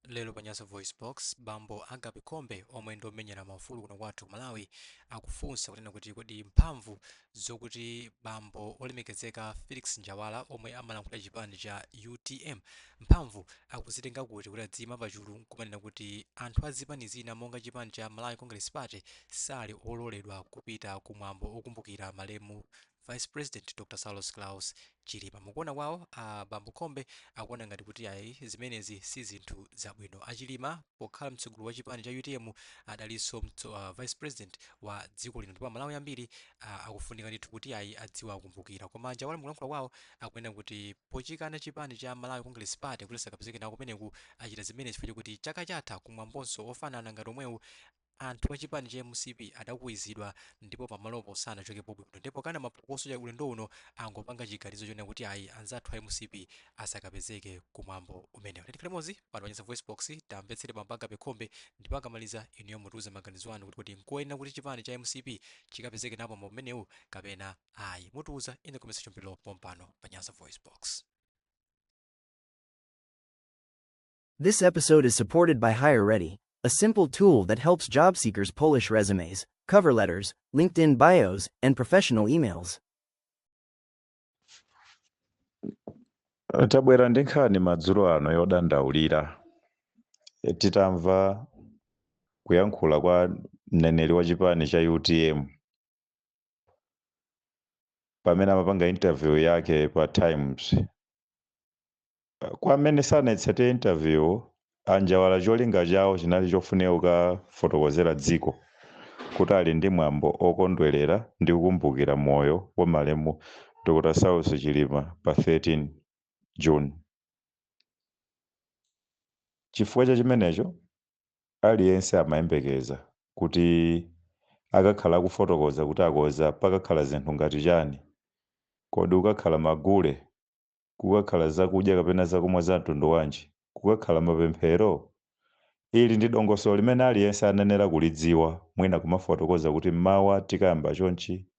Lero pa Nyasa VoiceBox, bambo Agape Khombe omwe ndi omenyera maufulu kuno kwathu ku Malawi akufunsa kunena kuti kodi mphamvu zokuti bambo olemekezeka Felix Njawala omwe amalankhula chipani cha UTM mphamvu akuzitenga kuti kuti adziyima pachulu nkumanena kuti anthu a zipani zina monga chipani cha Malawi Congress Party sali ololedwa kupita kumwambo okumbukira malemu Vice President Dr Saulos Klaus Chilima. Mukuona kwawo a bambo Khombe akuona ngati kuti ayi zimenezi si zinthu zabwino. A Chilima pokhala mtsogoleri wa chipani cha UTM adalinso Vice President wa dziko lino ndipo aMalawi ambiri akufunika ndithu kuti ayi adziwakumbukira. Koma a Njawala mukulankhula kwawo akunena kuti pochikana chipani cha Malawi Congress Party kuti asakapezeke nawo kumeneku achita zimenezi chifukwa chokuti chaka chatha kumwambonso ofanana ngati omwewu Anthu a chipani cha mcp adakwizidwa ndipo pamalopo sanachokepo bwino ndipo pokana maphokoso cha ulendo uno angopanga chiganizo chonena kuti ayi anzathu a mcp asakapezeke ku mwambo umenewu. Tiyeni tikhale limodzi pano pa Nyasa VoiceBox tamvetsere bambo Agape Khombe ndipo akamaliza inuyo mutiuze maganizo anu kuti kodi nkoyenera kuti chipani cha mcp chikapezeke nawo pa mwambo umenewu kapena ayi. Mutiuza in the comment section below pompano pa Nyasa VoiceBox. This episode is supported by HireReady, a simple tool that helps job seekers polish resumes, cover letters, LinkedIn bios, and professional emails. Tabwera ndi nkhani madzulo ano yodandaulira titamva kuyankhula kwa mneneri wa chipani cha UTM pamene amapanga interview yake pa Times. Kwa amene sanaitsatire interview, a Njawala cholinga chawo chinali chofunika kukafotokozera dziko kuti ali ndi mwambo okondwelera ndi kukumbukira moyo wa malemu Dr. Saulos Chilima pa 13 June. Chifukwa cha chimenecho, aliyense amayembekeza kuti akakhala akufotokoza kuti akoza pakakhala zinthu ngati chani, kodi kukakhala magule, Kukakhala zakudya kapena zakumwa za mtundu wanji? Kukakhala mapemphero? Ili ndi dongosolo limene aliyense anayenera kulidziwa, mwina kumafotokoza kuti mmawa tikayamba chonchi,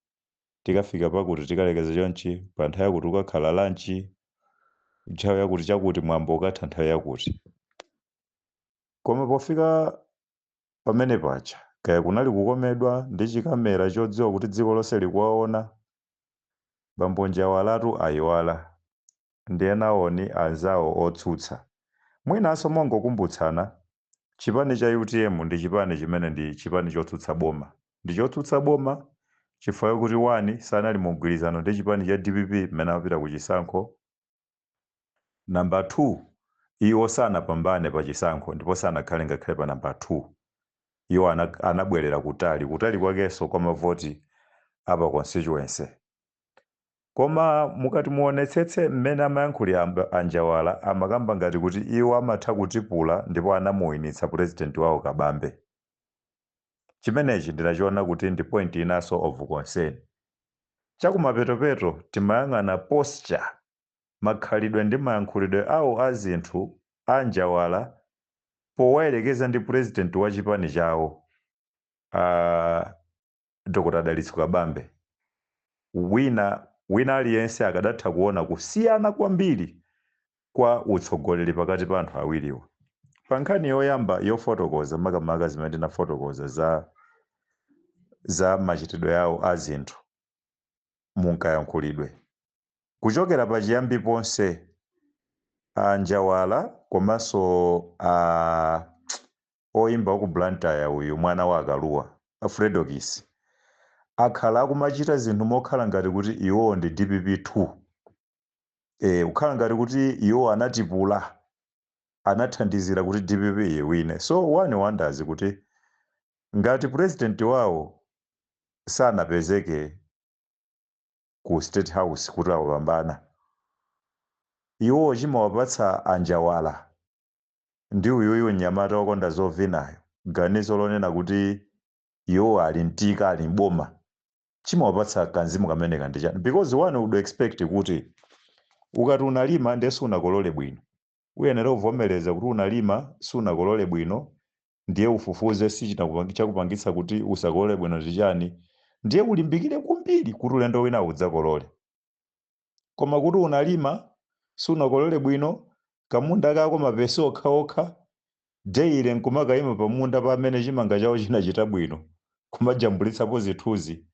tikafika pakuti tikalekeza chonchi, pa nthawi yakuti kukakhala lunch, nthawi yakuti chakuti mwambo ukatha nthawi yakuti. Koma pofika pamene paja, kaya kunali kukomedwa ndi chikamera chodziwa kuti dziko lonse likuwaona, Bambo Njawalatu ayiwala ndi enawoni anzawo otsutsa. Mwinanso mongokumbutsana, chipani cha utm ndi chipani chimene ndi chipani chotsutsa boma. Ndi chotsutsa boma chifukwa chokuti 1 sanali mu mgwirizano ndi chipani cha dpp mmene amapita ku chisankho. Number 2 iwo sanapambane pa chisankho ndipo sanakhale ngakhale pa number 2. Iwo anabwerera kutali, kutali kwakenso kwa mavoti a pa constituency. Koma mukati muonetsetse mmene amayankhulira a Njawala amakamba ngati kuti iwo amatha kutipula ndipo anamuwinitsa president wawo Kabambe. Chimenechi ndinachiona kuti ndi point inanso of concern. Chakumapetopeto timayang'ana posture, makhalidwe ndi mayankhulidwe awo a zinthu a Njawala powayerekeza ndi president wa chipani chawo a Dr. Dalitso Kabambe. Wina aliyense akadatha kuona kusiyana kwambiri kwa utsogoleri pakati pa anthu awiriwa. Pa nkhani yoyamba yofotokoza makamaka zimene ndinafotokoza za machitidwe awo a zinthu munkayankhulidwe. Kuchokera pachiyambi ponse a Njawala komanso a oyimba waku Blantyre uyu mwana wa Akaluwa, a Fredokiss, akhala akumachita zinthu mokhala ngati kuti iwowo ndi dpp 2. Kukhala ngati kuti iwo anatipula, anathandizira kuti dpp iwine. So one wonders kuti ngati president wawo sanapezeke ku State House kuti awapambana, iwowo chimawapatsa a Njawala ndi uyuyu mnyamata wokonda zovinayo ganizo lonena kuti iwowo ali mtika ali mboma, chimawapatsa kanzimu kameneka ndi chani? Because one would expect kuti ukati unalima ndiye sunakolole bwino, uyenera kuvomereza kuti unalima sunakolole bwino, ndiye ufufuze si chakupangitsa kuti usakolole bwino ndi chani, ndiye ulimbikire kwambiri kuti ulendo wina udzakolole. Koma kuti unalima sunakolole bwino, kamunda kako mapesi okhaokha, Daily nkumakayima pamunda pamene chimanga chawo chinachita bwino, kumajambulitsapo zithunzi.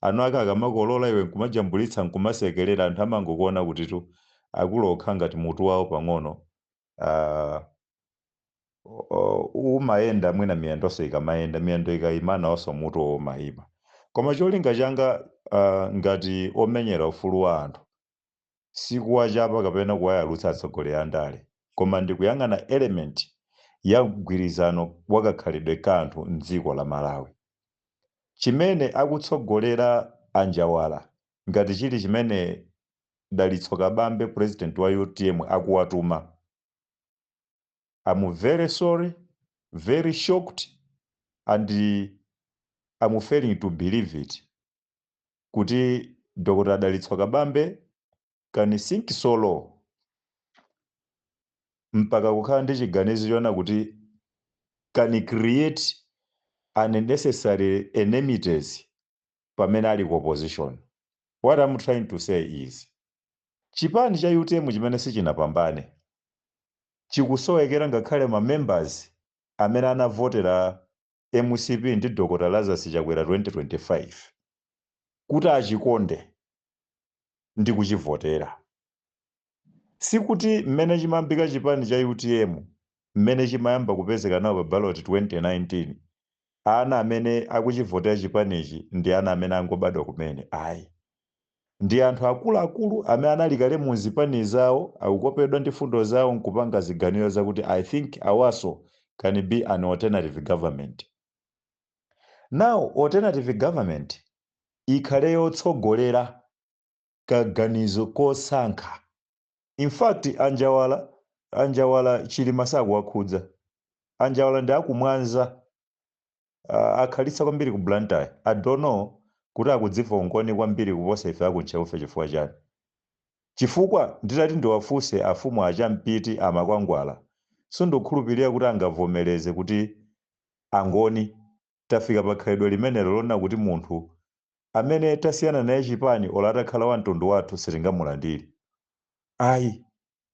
Anu ake akamakolola, iwe nkumajambulitsa, nkumasekerera. Anthu amangokuona kutitu akulu okha ngati mutu wawo pang'ono umayenda, mwina miyendonso ikamayenda, miyendo ikayima nawonso mutu umayima. Koma cholinga changa ngati omenyera ufulu wa anthu sikuwachapa kapena kuwayalutsa atsogoleri a ndale, koma ndikuyang'ana element ya mgwirizano wakakhalidwe ka anthu mdziko la Malawi. Chimene akutsogolera Anjawala, ngati chili chimene Dalitso Kabambe, president wa UTM, akuwatuma, I'm very sorry, very shocked and I'm failing to believe it kuti Dr. Dalitso Kabambe can sink so low mpaka kukhala ndi chiganizo chona kuti can create unnecessary enmities pamene ali ku opposition. What I'm trying to say is, chipani cha UTM chimene sichinapambane chikusowekera ngakhale ma members amene anavotera MCP ndi Dr. Lazarus Chakwera 2025 kuti achikonde ndi kuchivotera. Sikuti mmene chimayambika chipani cha UTM, mmene chimayamba kupezeka nawo pa ballot 2019, ana amene akuchivotera chipanichi ndi ana amene angobadwa kumene, ayi. Ndi anthu akuluakulu amene anali kale mu zipani zawo, akukopedwa ndi fundo zawo nkupanga ziganizo zakuti I think awaso can be an alternative government. Now alternative government ikhale yotsogolera kaganizo kosankha. In fact, Anjawala Chilima sakuwakhudza. Anjawala ndi akumwanza, akhalitsa kwambiri ku Blantyre. I don't know kuti akudziva ungoni kwambiri kuposa ife akuntcheufe chifukwa chani. Chifukwa nditati ndiwafunse afumu achampiti, amakwangwala, sindikukhulupirira kuti angavomereze kuti Angoni tafika pa khalidwe limenelo lona kuti munthu amene tasiyana naye chipani, olo atakhala wa mtundu wathu, sitingamulandire, ayi.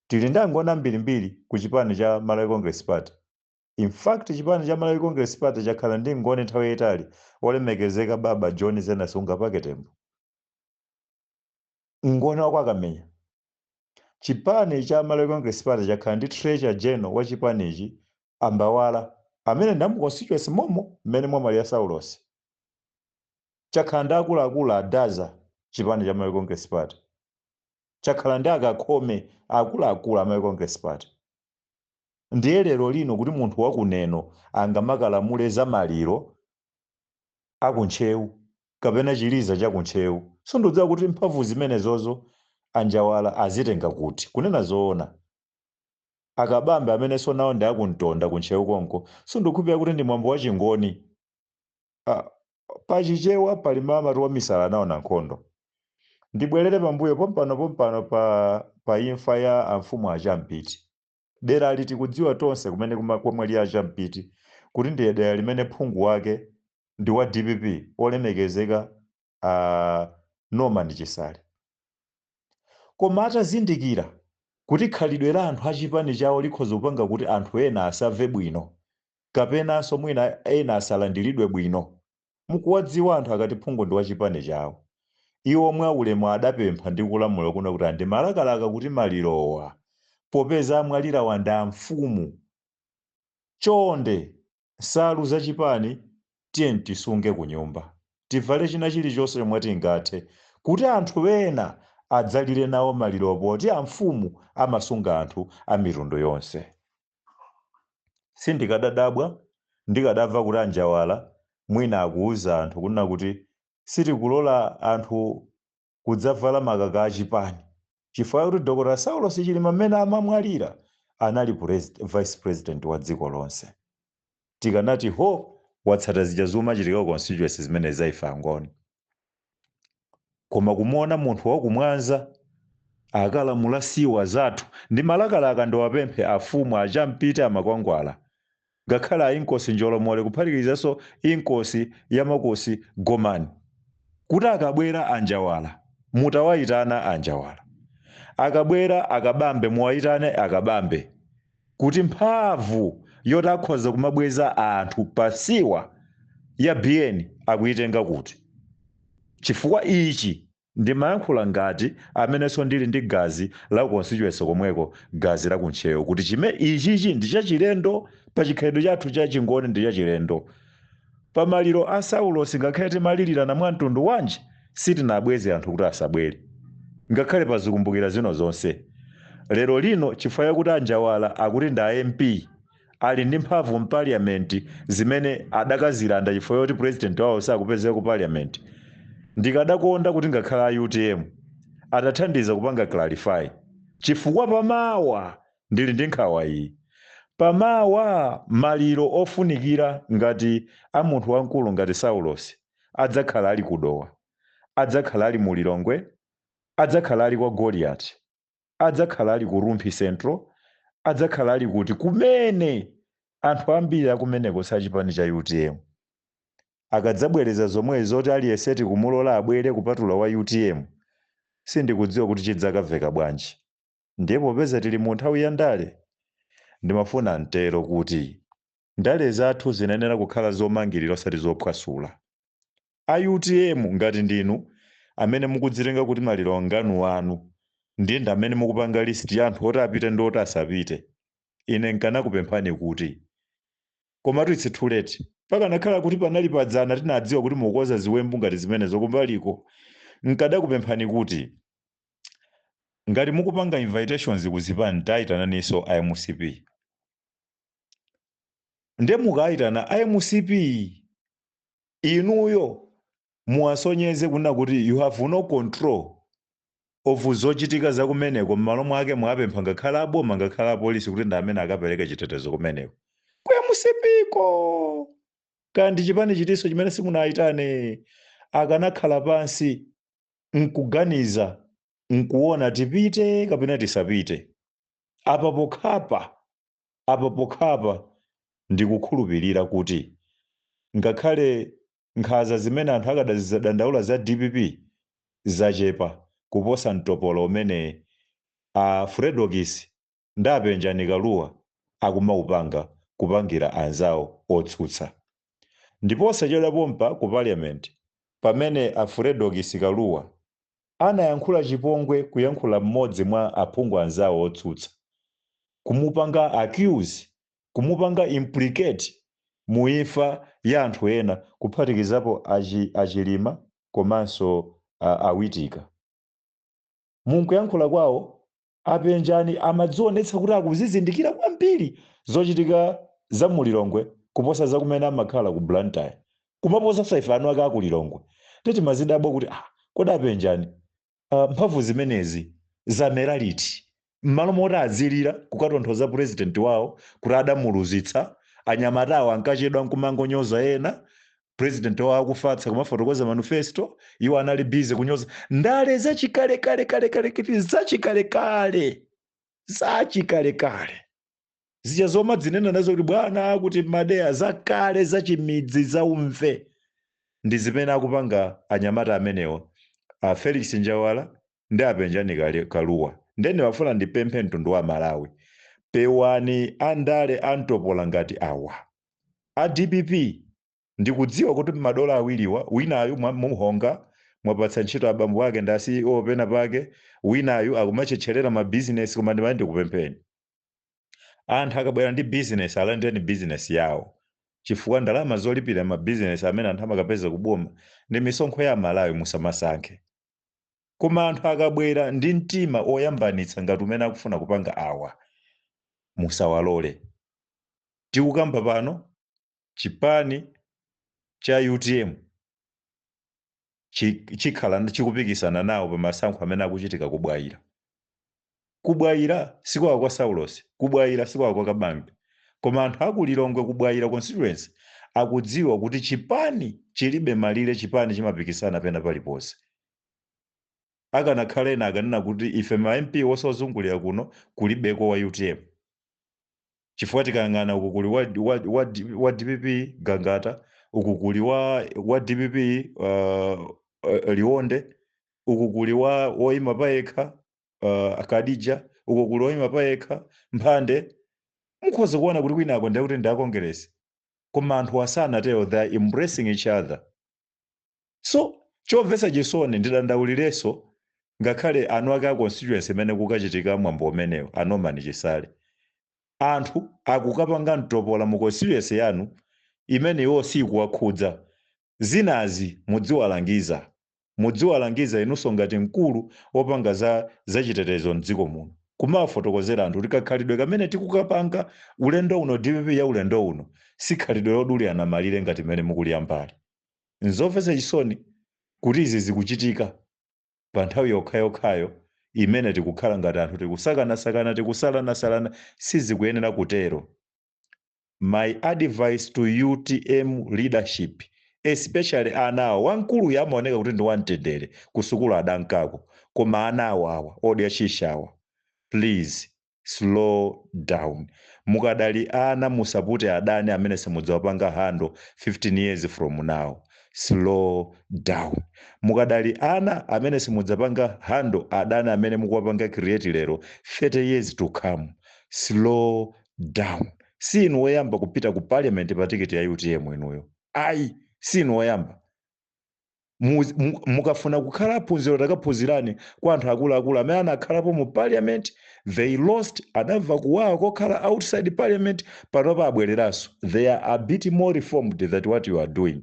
Tili ndi Angoni ambirimbiri ku chipani cha Malawi Congress Party. In fact, chipani cha Malawi Congress Party chakhala ndi ngoni nthawi yayitali, olemekezeka baba John Zenas Ungapake Tembo, ngoni wako akamenya. Chipani cha Malawi Congress Party chakhala ndi treasurer general wa chipanichi, Ambawala, amene ndamu constituency momo mmene mwamaliya Saulos. Chakhala ndi akuluakulu adaza. Chipani cha Malawi Congress Party chakhala ndi akakhome akuluakulu a Malawi Congress Party. Ndiye lero lino kuti munthu wakuneno angamakalamule za maliro akuntcheu kapena chiliza chakuntcheu, sindidziwa kuti mphamvu zimenezozo Anjawala azitenga kuti. Kunena zoona, Akabambe amenenso nawo ndi akumtonda kuntcheu konko, sindikukhulupirira kuti ndi mwambo wa chingoni. Pachichewa pali mamatu wa misala anaona nkhondo. Ndibwerere pambuyo pompano pompano pa imfa ya amfumu achampiti. Dera ali tikudziwa tonse kumene komwe li achampiti kuti ndiye dera limene phungu wake ndi wa DPP, olemekezeka Norman Chisale. Koma atazindikira kuti khalidwe la anthu achipani chawo likhoza kupanga kuti anthu ena asamve bwino kapenanso mwina ena asalandiridwe bwino, mukuwadziwa anthu akati phungu ndi wachipani chawo, iwo mwa ulemu adapempha ndi kulamula kuna kuti andimalakalaka kuti malirowa, popeza amwalira wanda mfumu, chonde nsalu zachipani tiye tisunge ku nyumba, tivale china chilichonse chomwe tingathe kuti anthu ena adzalire nawo maliro, poti amfumu amasunga anthu a mitundu yonse. Sindikadadabwa ndikadamva kuti Anjawala mwina akuwuza anthu kunena kuti sitikulola anthu kudzavala makaka achipani, chifukwa kuti Dr. Saulos Chilima mmene amamwalira anali vice president wa dziko lonse. Tikanati ho, watsata zija zomachitika ku constituency zimene zaife Angoni. Koma kumuona munthu wakumwanza akalamula siwa zathu, ndi malakalaka ndiwapemphe afumu achampiti, amakwangwala, ngakhale a Inkosi Njolomole, kuphatikizanso Inkosi ya Makosi Gomani, kuti akabwera Anjawala mutawayitana, Anjawala akabwera Akabambe muwayitane Akabambe, kuti mphamvu yoti akhoza kumabweza anthu pasiwa ya BN akuyitenga kuti? Chifukwa ichi ndimayankhula ngati amenenso ndili ndi gazi la constituency komweko, gazi la kuntcheu, kuti chime ichichi ndi chachilendo pa chikhalidwe chathu cha Chingoni, ndi chachilendo. Pamaliro a Saulos ngakhale timalilirana mwa mtundu wanji, sitinabweze anthu kuti asabwere, ngakhale pazikumbukira zino zonse. Lero lino chifukwa chakuti anjawala akuti ndi a MP, ali ndi mphamvu mpaliamenti zimene adakazilanda chifukwa choti president wawo sakupezeka ku parliament, ndikadakonda kuti ngakhale a UTM atathandiza kupanga clarify, chifukwa pamawa ndili ndi nkhawa iyi. Pamawa maliro ofunikira ngati a munthu wamkulu ngati Saulos adzakhala ali kudowa, adzakhala ali mu Lilongwe, adzakhala ali kwa Goliath, adzakhala ali ku Rumphi Central, adzakhala ali kuti kumene anthu ambiri akumeneko sachipani cha UTM. Akadzabwereza zomwe zoti aliyense tikumulola abwere kupatula wa UTM, sindikudziwa kuti chidzakamveka bwanji. Ndiye popeza tili mu nthawi ya ndale, ndimafuna mtero kuti ndale zathu zinayenera kukhala zomangirira osati zophwasula. A UTM, ngati ndinu amene mukudzitenga kuti maliro nganu anu, ndiye ndi amene mukupanga list ya anthu oti apite ndi oti asapite, ine nkanakupemphani kuti, komatu it's too late, pakanakhala kuti panali padzana tinadziwa kuti mukukonza ziwembu ngati zimenezo kumbaliko, nkadakupemphani kuti ngati mukupanga invitations kuzipani, tayitananinso a MCP. Ndiye mukayitana a MCP, inuyo muwasonyeze kunena kuti you have no control of zochitika zakumeneko. M'malo mwake mwapempha ngakhale aboma, ngakhale apolisi, kuti ndi amene akapereke chitetezo kumeneko ku MCP ko. Kandi chipani chitinso chimene simunayitane, akanakhala pansi nkuganiza nkuona tipite kapena tisapite. Apa pokhapa, apa pokhapa ndikukhulupirira kuti ngakhale nkhanza zimene anthu akadazidandaula za DPP zachepa kuposa mtopolo umene a Fredokiss ndi apenjani Kaluwa akumaupanga kupangira anzawo otsutsa. Ndipo osachedwa pompa ku parliament, pamene a Fredokiss Kaluwa anayankhula chipongwe, kuyankhula mmodzi mwa aphungu anzawo otsutsa, kumupanga accuse, kumupanga implicate mu imfa ya anthu ena, kuphatikizapo achilima komanso awitika, munkuyankhula kwawo apenjani amadzionetsa kuti akuzizindikira kwambiri zochitika za mulilongwe kuposa zakumene amakhala ku Blantyre, kumaposa ife anu ake akulilongwe. Titi mazidabwa kuti, ah, kodi apenjani mphamvu zimenezi zamera liti? M'malo moti azilira kukatonthoza president wawo kuti adamuluzitsa, anyamatawo ankachedwa nkumangonyoza ena, president wawo akufatsa kumafotokoza manifesto, iwo anali busy kunyoza. Ndale zachikalekale, zachikalekale, zachikalekale zija zoma dzinena nazo kuti bwana, kuti madeya zakale zachimidzi zaumve, ndi zimene akupanga anyamata amenewa, a Felix Njawala ndi apenjani Kaluwa. Ndene wafuna ndipemphe mtundu wa Malawi, pewani andale amtopola ngati awa. A DPP, ndikudziwa kuti madola awiriwa, winayu muhonga mwapatsa ntchito abambo ake ndi a CEO pena pake, winayu akumachetcherera mabizinesi, koma ndimati ndikupempheni, anthu akabwera ndi bizinesi, alandireni bizinesi yawo, chifukwa ndalama zolipira mabizinesi amene anthu amakapeza kuboma ndi misonkho ya Malawi. Musamasankhe. Koma anthu akabwera ndi mtima oyambanitsa ngati umene akufuna kupanga awa, musawalole. Tikukamba pano, chipani cha UTM chikhala chikupikisana nawo pa masankho amene akuchitika kubwayira. Kubwayira sikwawa kwa Saulos, kubwayira sikwawa kwa Kabambe, koma anthu akulilongwe, kubwayira constituency, akudziwa kuti chipani chilibe malire, chipani chimapikisana pena paliponse. Akanakhala ena akanena kuti ife ma MP wosazungulira kuno kulibeko wa UTM, chifukwa tikayang'ana uku kuli wa DPP Gangata, uku kuli wa DPP Liwonde, uku kuli wa woyima payekha Kadija, uku kuli woyima payekha Mphande. Mukhoza kuona kuti kwinako ndiye kuti ndi akongeresi, koma anthu asanatero, they are embracing each other. So chomvetsa chisoni, ndidandaulirenso ngakhale anu ake a constituency imene kukachitika mwambo umenewo, a Norman Chisale, anthu akukapanga mtopola mu constituency yanu imene iwo sikuwakhudza. Zinazi mudziwalangiza, mudziwalangiza inunso ngati mkulu wopanga za zachitetezo mdziko muno, kumafotokozera anthu kuti kakhalidwe kamene tikukapanga ulendo uno, DPP ya ulendo uno, si khalidwe lodulirana malire ngati mmene mukuliyambali. Nzomvetsa chisoni kuti izi zikuchitika pa nthawi yokhayokhayo imene tikukhala ngati anthu tikusakanasakana, tikusalanasalana. Sizikuyenera kutero. My advice to UTM leadership, especially anawo, wamkuluyu amaoneka kuti ndi wamtendere, kusukulu adankako, koma anawo awa odya shishawa, please slow down. Mukadali ana, musapute adani amene simudzawapanga handle 15 years from now. Slow down. Mukadali ana amene simudzapanga handle adani amene mukuwapanga create lero 30 years to come. Slow down. Si inu woyamba kupita ku parliament pa tiketi ya UTM inuyo, ayi, si inu woyamba. Mukafuna kukhala phunziro, takaphunzirani kwa anthu akuluakulu amene anakhalapo mu parliament. They lost, anamva kuwawa kokhala outside parliament. Panopa abwereranso, they are a bit more reformed than what you are doing.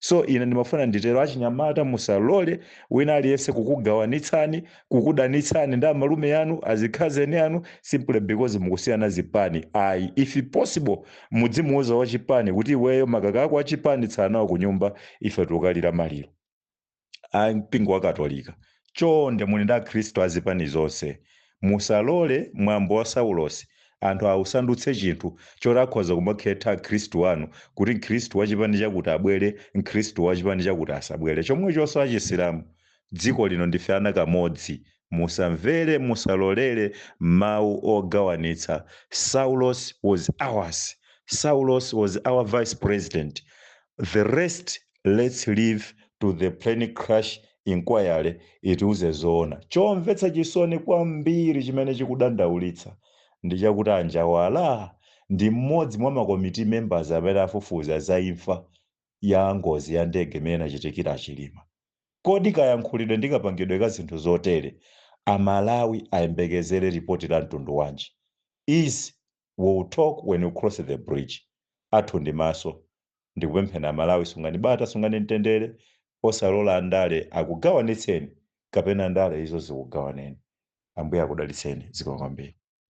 So ine ndimafuna nditero, achinyamata, musalole wina aliyense kukugawanitsani, kukudanitsani ndi amalume yanu, azikhazeni anu, simply because mukusiyana zipani, ayi. If possible, mudzimuuza wachipani kuti iweyo makaka ako achipani tsala nawo ku nyumba, ife tikalira maliro. A mpingo wa Katolika, chonde, muli ndi akhristu azipani zonse, musalole mwambo wa Saulosi anthu ausandutse chinthu choti akhoza kumakhetha akhristu anu, kuti mkhristu wachipani chakuti abwere, mkhristu wachipani chakuti asabwere. Chomwechonso achisilamu. Dziko lino ndife ana kamodzi. Musamvere, musalolere mawu ogawanitsa. Saulos was ours. Saulos was our vice president. The rest, let's leave to the plane crash inquiry itiuze zoona. Chomvetsa chisoni kwambiri chimene chikudandaulitsa ndi chakuti anjawala ndi mmodzi mwa ma committee members amene afufuza za imfa ya ngozi ya ndege imene inachitikira Achilima. Kodi kayankhulidwe ndi kapangidwe ka zinthu zotere, Amalawi ayembekezere ripoti la mtundu wanji? Is will talk when you cross the bridge. Athu ndi maso. Ndikupempheni Amalawi, sungani bata, sungani mtendere, osalola andale akugawanitseni kapena ndale izo zikugawaneni. Ambuye akudalitseni. Zikomo kwambiri.